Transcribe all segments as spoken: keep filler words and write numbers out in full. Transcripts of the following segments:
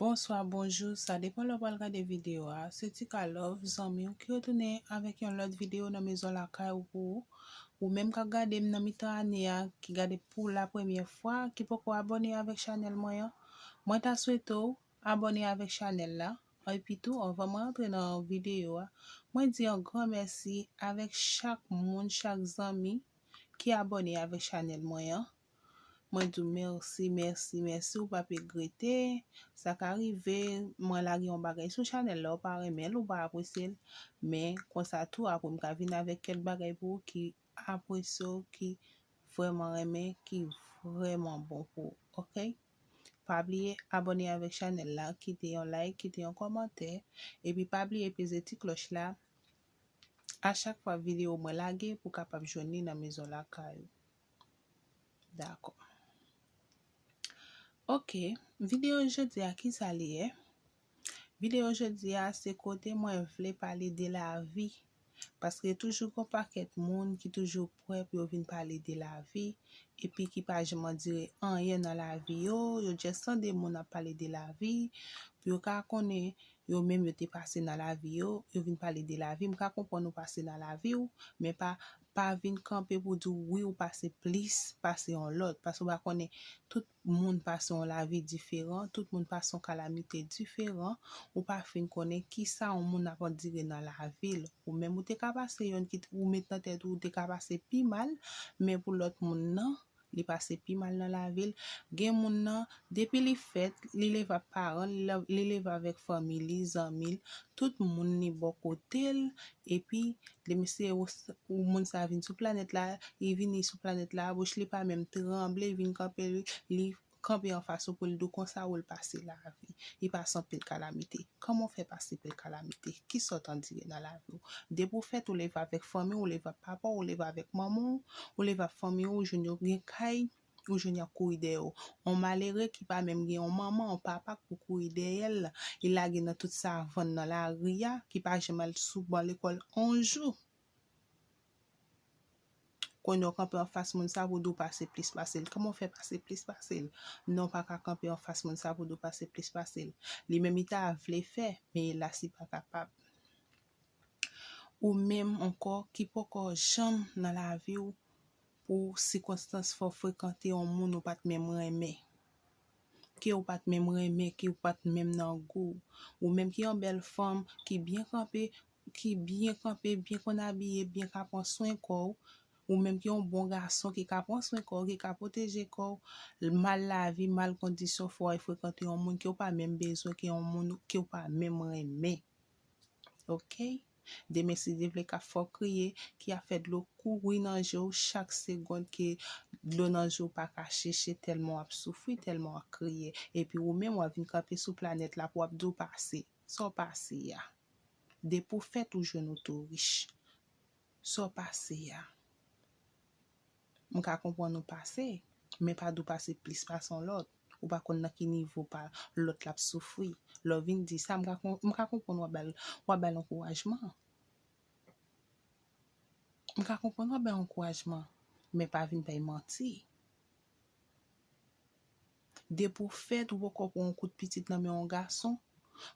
Bonswa, bonjou, sa depann lè w pral gade videyo a. Se Tika Love, zanmi w ki retounen avèk yon lòt videyo nan mezon lakay ou pou ou. Ou menm k ap gade m nan mitan ane a, ki gade pou la premyè fwa, ki poko abòne avèk chanèl mwen an, mwen ta swete w abòne avèk chanèl la. Epi tou, anvan mwen antre nan videyo a, mwen di yon gran mèsi avèk chak moun, chak zanmi ki abòne avèk chanèl mwen an. Mwen di w mèsi, mèsi, mèsi, ou p ap regrete. Sa ka rive, mwen lage yon bagay sou chanèl la, ou pa renmen l, ou pa apresye l. Men, konsa tou, apre m ka vin avèk kèk bagay pou ou ki apresye w, ki vrèman renmen, ki vrèman bon pou ou, oke? Pa bliye abòne avèk chanèl la, kite yon like, kite yon kòmantè, epi pa bliye peze ti klòch la. A chak fwa videyo mwen lage, pou w kapab jwenn li nan mezon lakay ou. Dakò. Oke, videyo jodi a, kisa li ye? Videyo jodi a, se kote mwen vle pale de lavi. Paske toujou gon pakèt moun ki toujou prè pou yo vin pale de lavi, epi ki pa janm andire anyen nan lavi yo, yo just tande moun ap pale de lavi, pou yo ka konnen yo menm yo te pase nan lavi yo, yo vin pale de lavi. M ka konprann ou pase nan lavi w, men pa, pa vin kanpe pou di w wi ou pase plis pase yon lòt, paske w pa konnen tout moun pase yon lavi diferan, tout moun pase yon kalamite diferan, ou pa fin konnen kisa yon moun ap andire nan lavi l. Ou menm ou te ka pase yonn ki t-, ou met nan tèt ou, ou te ka pase pi mal, men pou lòt moun nan, li pase pi mal nan lavi l. Gen moun nan, depi li fèt, li leve ak paran l, li la-, li leve avèk fanmi li, zanmi l, tout moun li bò kote l, epi li mesye ou s-, ou moun sa vin sou planèt la, li vini sou planèt la, bouch li pa menm tranble, li vin kanpe, li, li kanpe anfas ou pou l di w konsa ou l pase lavi. Li pase anpil kalamite. Kòman w fè pase anpil kalamite? Kisa w t andire nan lavi w? Depi w fèt, ou leve avèk fanmi w, ou leve ak papa w, ou leve avèk manman w, ou leve ak fanmi w, ou jwenn yo gen kay, ou jwenn y ap kouri dèyè w. On malere ki pa menm gen on manman, on papa k pou kouri dèyè l, li lage nan tout savann nan lari a, ki pa janm al sou ban lekòl on jou. Kounye a w kanpe anfas moun sa pou di w pase plis pase l. Kòman w fè pase plis pase l? Non, w pa ka kanpe anfas moun sa pou di w pase plis pase l. Li menm li ta vle fè, men elas li pa kapab. Ou menm ankò ki poko janm nan lavi w, pou sikonstans fè w frekante yon moun ou pa t menm renmen. Ke w pa t menm renmen, ke w pa t menm nan gou. Ou menm ki yon bèl fanm, ki byen kanpe, ki byen kanpe, byen konn abiye, byen ka pran swen kò w, ou menm ki yon bon gason ki ka pran swen kò w, ki ka pwoteje kò w, mal lavi, mal kondisyon fè w al frekante yon moun ke w pa menm bezwen, ke yon moun ke w pa menm renmen. Oke? Demen si Dye vle k ap fè w kriye, ki ap fè dlo kouri nan je w chak segonn ke dlo nan je w pa ka cheche tèlman w ap soufri, tèlman w ap kriye. Epi ou menm w ap vin kanpe sou planèt la pou w ap di w pase. Sa w pase a? Depi w fèt ou jwenn ou tou rich. Sa w pase a? M ka konprann ou pase, men pa di w pase plis pase yon lòt. Ou pa konn nan ki nivo pa lòt la ap soufri. Lè w vin di sa, m ka kon-, m ka konprann w ap ba l, w ap ba l ankourajman. M ka konprann w ap ba l ankourajman, men pa vin bay manti. Depi w fèt, ou poko pran yon kout pitit nan men yon gason,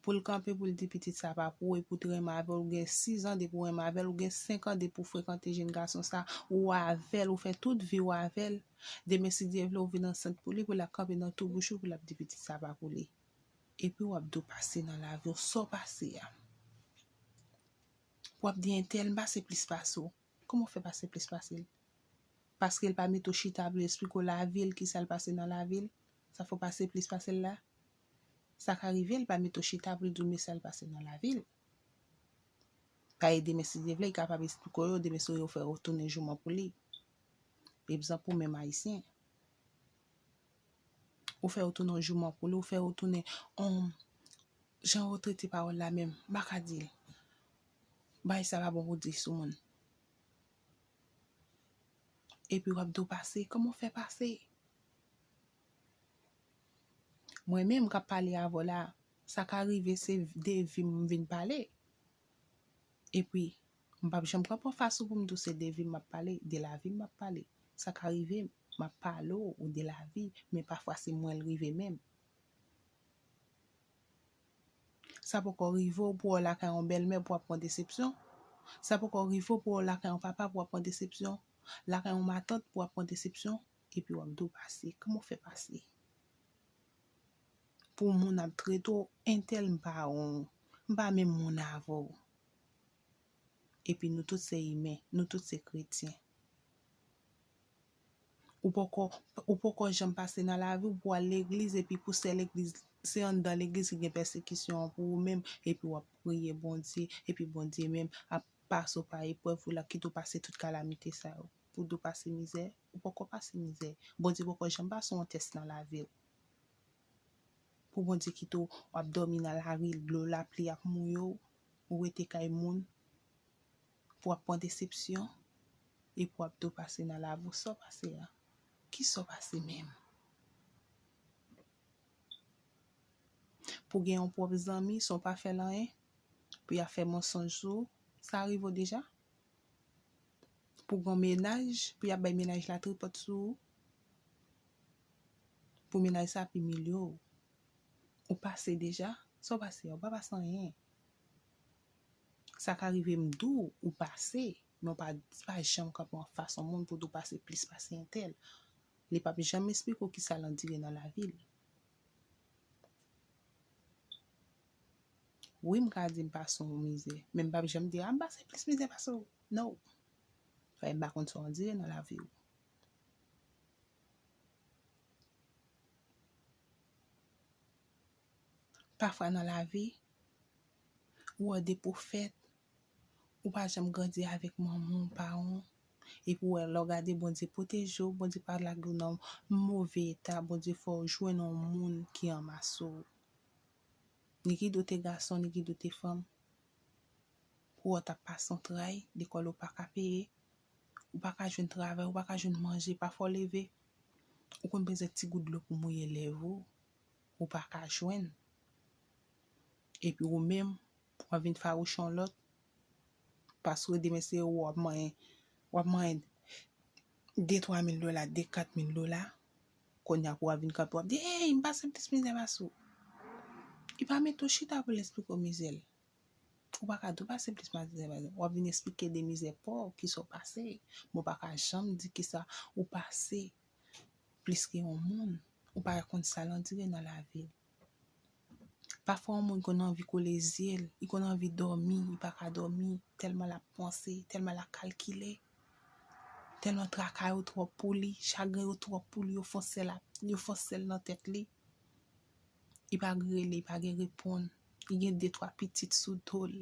pou l kanpe, pou l di pitit sa pa pou ou, epi w te renmen avè l, ou gen sizan depi w renmen avè l, ou gen senkan depi w frekante jenn gason sa, ou avè l, ou fè tout vi w avè l. Demen, si Dye vle, ou vin ansent pou li, pou l ap kanpe nan tou bouch ou, pou l ap di pitit sa pa pou li. Epi w ap di w pase nan lavi w, sa w pase a. W ap di entèl m pase plis pase w. Kòman w fè pase plis pase l? Paske l pa mete w chita pou l esplike w lavi l, kisa l pase nan lavi l, sa fè w pase plis pase l la. Sa ka rive l pa mete w chita pou l di w men sa l pase nan lavi l. Pa ede men si Dye vle, li kapab esplike w yo, demen si yo fè w tounen jouman pou li. Egzanp, ou menm ayisyen. Ou fè yo tounen jouman pou li, ou fè yo tounen, on, jan yo trete pawòl la menm, m pa ka di l. Bagay sa pa bon pou di sou moun. Epi w ap di w pase, kòman w fè pase? Mwen menm k ap pale avè w la, sa ka rive se de vi m vin pale. Epi, m p ap janm kanpe anfas ou pou m di w se de vi m ap pale, de lavi m ap pale. Sa ka rive, m ap pale w de lavi, men pafwa se mwen l rive menm. Sa poko rive w pou w lakay yon bèlmè pou w ap pran desepsyon. Sa poko rive w pou w lakay yon papa pou w ap pran desepsyon. Lakay yon matant pou w ap pran desepsyon. Epi w ap di w pase. Kòman w fè pase? Pou moun ap trete w entèl, m pa wont. M pa menm moun avè w. Epi nou tout se imen, nou tout se kretyen. Ou poko, ou poko janm pase nan lavi w pou w al legliz epi pou sèl legliz, se anndan legliz ki gen pèsekisyon an pou ou menm, epi w ap priye Bondye, epi Bondye menm ap pase w pa eprèv pou l kite w pase tout kalamite sa yo, pou w pase mizè, ou poko pase mizè. Bondye poko janm pase yon tès nan lavi w. Pou Bondye kite w, w ap dòmi nan lari, dlo lapli ap mouye w, ou rete kay moun, pou w ap pran desepsyon, epi w ap tou pase nan lavi w. Sa w pase a? Kisa w pase menm? Pou gen yon pwòp zanmi, san w pa fè l anyen, pou y ap fè mansonj sou ou, sa rive w deja? Pou gen yon mennaj, pou y ap bay mennaj la tripòt sou ou, pou mennaj sa ap imilye w. Ou pase deja? Sa w pase a? Ou pa pase anyen. Sa ka rive m di w, ou pase, men w pa, pa janm kanpe anfas yon moun pou di w pase plis pase entèl. Li p ap janm esplike w kisa l andire nan lavi l. Wi, m ka di m pase yon mizè, men m p ap janm di, a, m pase plis mizè pase w. No. Paske m pa konn sa w andire nan lavi w. Pafwa nan lavi, ou wè de pwofèt, ou pa janm grandi avèk manman w, paran w, epi w wè lè w gade Bondye pwoteje w, Bondye pa lage w nan move eta, Bondye fè w jwenn yon moun ki anmase w. Ni ki do te gason, ni ki do te fanm. Pou w t ap pase yon tray, lekòl ou pa ka peye, ou pa ka jwenn travay, ou pa ka jwenn manje, pafwa w leve, ou konn bezwen ti gout dlo pou mouye lèv ou, ou pa ka jwenn. Epi ou menm, w ap vin fawouch yon lòt, paske demen se ou w ap manyen, w ap manyen de twa mil dola, de kat mil dola, kounye a pou w ap vin kanpe, w ap di, hey, m pase plis mizè pase w. Li pa mete w chita pou l esplike w mizè l. Ou pa ka di w pase plis mizè pase l. W ap vin esplike de mizè pa w, kisa w pase. Men w pa ka janm di kisa ou pase plis ke yon moun. Ou pa konn sa l andire nan lavi l. Pafwa, yon moun konn anvi koule zye l, li konn anvi dòmi, li pa ka dòmi, tèlman l ap panse, tèlman l ap kalkile, tèlman traka yo twòp pou li, chagren yo twòp pou li, yo fè yon sèl ap, yo fè yon sèl nan tèt li. Li pa gen rele, li pa gen reponn. Li gen de twa pitit sou do l.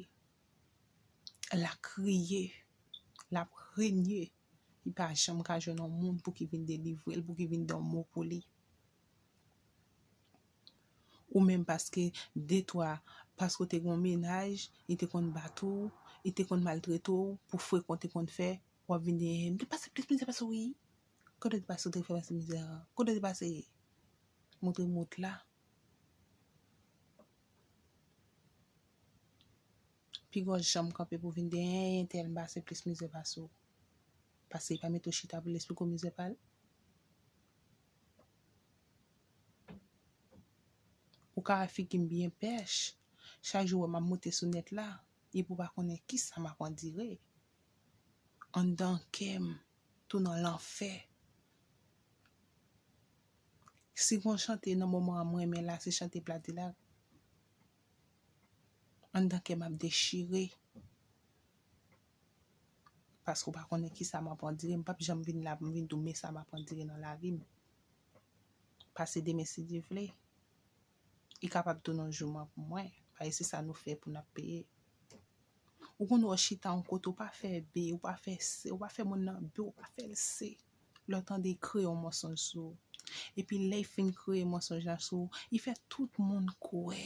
L ap kriye, l ap renye. Li pa janm ka jwenn yon moun pou ki vin delivre l, pou ki vin di yon mo pou li. Ou menm paske de twa, paske w te gen yon mennaj, li te konn bat ou, li te konn maltrete w, pou frek w te konn fè, w ap vin di, m te pase plis mizè pase w, wi. Kote w te pase, w te fè pase mizè a? Kote w te pase? Montre mot la. Piga w janm kanpe pou vin di, en, entèl m pase plis mizè pase w. Paske li pa mete w chita pou l esplike w mizè pa l. Ou ka wè figi m byen pèch. Chak jou w wè m ap monte sou nèt la, epi w pa konnen kisa m ap andire. Anndan kè m, tou nan lanfè. Si gon chante nan moman an m renmen la, se chante Plate la. Anndan kè m ap dechire. Paske w pa konnen kisa m ap andire. M p ap janm vin la pou m vin di w men sa m ap andire nan lavi m. Pase demen si Dye vle. Li kapab tounen yon jouman pou mwen. Paske se sa nou fè pou n ap peye. Ou konn wè w chita yon kote, ou pa fè B, ou pa fè C, ou pa fè moun nan B, ou pa fè l C. Lè w tande l kreye yon mansonj sou ou. Epi lè l fin kreye mansonj la sou ou, li fè tout moun kwè.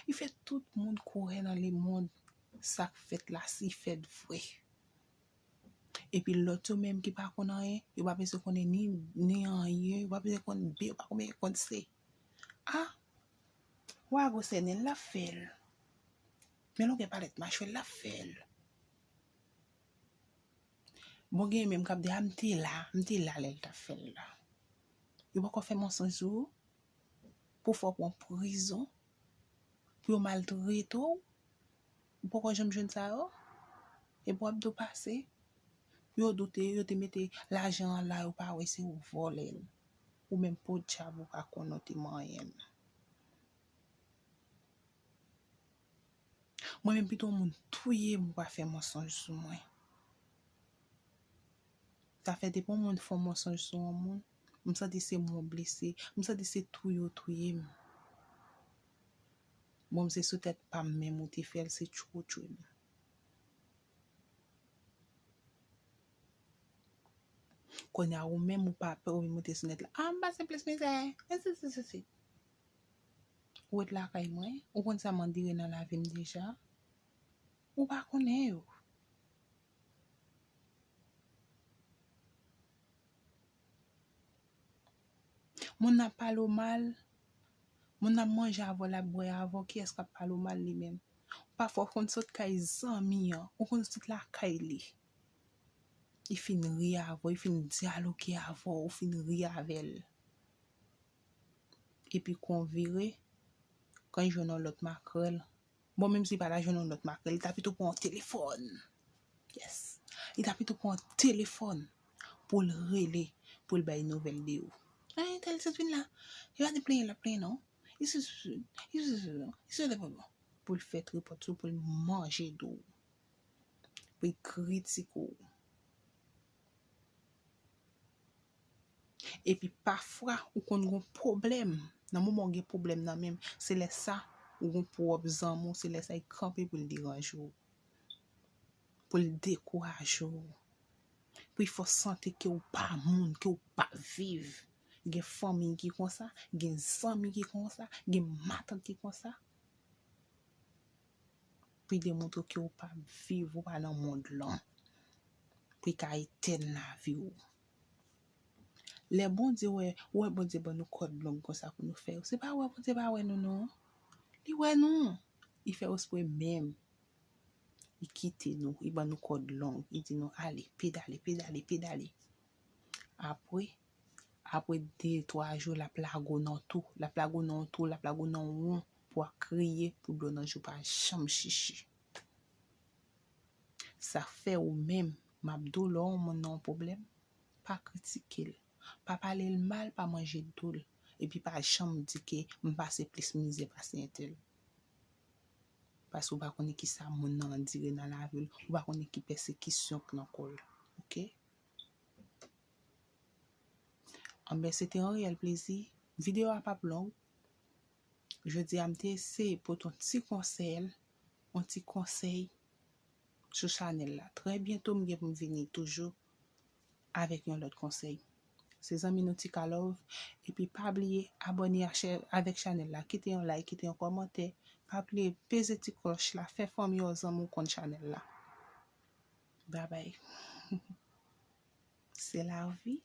Li fè tout moun kwè nan lemonn sa k fèt la, si fèt vre. Epi lòt yo menm ki pa konn anyen, yo pa bezwen konnen ni, ni anyen, yo pa bezwen konn B, yo pa bezwen konn C. A, wa gwosè nen l, l ap fè l. Men longè palèt machwè l, l ap fè l. Bon, gen menm k ap di, a, m te la, m te la lè l t ap fè l la. Yo poko fè mansonj sou ou pou fè w pran prizon. pou yo maltrete w, ou poko janm jwenn sa yo, epi w ap do pase. Yo doute, yo te mete lajan an la, yo pa wè se ou vòlè l. Ou menm podyab ou pa konnen w te manyen l. Mwen menm pito yon moun touye m ou pa fè mansonj sou mwen. Sa fè depi yon moun fè yon mansonj sou yon moun, m santi se mwen w blese, m santi se touye w touye m. Bon, m se sou tèt pa m menm ou te fè l, se tchou w tchwe m. Kounye a ou menm ou pa pè, ou vin monte sou nèt la. A, m pase plis mizè. Ensi de suite. Ou ret lakay mwen, ou konn sa m andire nan lavi m deja. Ou pa konnen yo. Moun nan ap pale w mal, moun nan ap manje avè w, l ap bwè avè w, kiyès k ap pale w mal li menm? Pafwa w konn sot kay zanmi an, ou konn sot lakay li. Li fin ri avè w, li fin dyaloge avè w, ou fin ri avè l. Epi kon vire, kan l jwenn yon lòt makrèl, bon, menm si l pa ta jwenn yon lòt makrèl, li ta pito pran yon telefòn. Yes. Li ta pito pran yon telefòn pou l rele, pou l bay nouvèl de ou. Entèl sot vin la. Li pa te plenyen, l ap plenyen non. Pou l fè tripòt sou, pou l manje do w. Pou l kritike w. Epi pafwa, ou konn gen pwoblèm. Nan moman w gen pwoblèm nan men l, se lè sa, ou gen pwòp zanmi w, se lè sa l kanpe pou l deranje w. Pou l dekouraje w. Pou l fè w santi ke w pa moun, ke w pa viv. Gen fanmi ki konsa, gen zanmi ki konsa, gen matant ki konsa. Pou l demontre w ke w pa viv, ou pa nan mond lan. Pou l ka etèn lavi w. Lè Bondye wè, ou wè Bondye ban nou kòd long konsa pou nou fè yo. Se pa wè Bondye pa wè nou non. Li wè nou. Li fè espre menm. Li kite nou, li ban nou kòd long. Li di nou, "Ale, pedale, pedale, pedale." Apre, apre de, twa jou, l ap lage w nan tou. L ap lage w nan yon tou, l ap lage w nan yon won pou w ap kriye, pou dlo nan je w pa janm chiche. Sa fè ou menm, m ap di w, lè yon moun nan yon pwoblèm, pa kritike l. Pa pale l mal, pa manje do l. Epi pa janm di ke m pase plis mizè pase entèl. Paske ou pa konnen ki sa moun nan andire nan lavi l, ou pa konnen ki pèsekisyon k nan kò l. Oke? Anben, se te yon reyèl plezi. Videyo a p ap long. Jodi a, m te eseye pote yon ti konsèy, yon ti konsèy sou chanèl la. Trè byento, m gen pou m vini toujou avèk yon lòt konsèy. Se zanmi nou Tika Love. Epi pa bliye abòne a chè-, avèk chanèl la. Kite yon like, kite yon kòmantè. Pa bliye peze ti klòch la. Fè fanmi w, zanmi w konn chanèl la. Babay. Se lavi.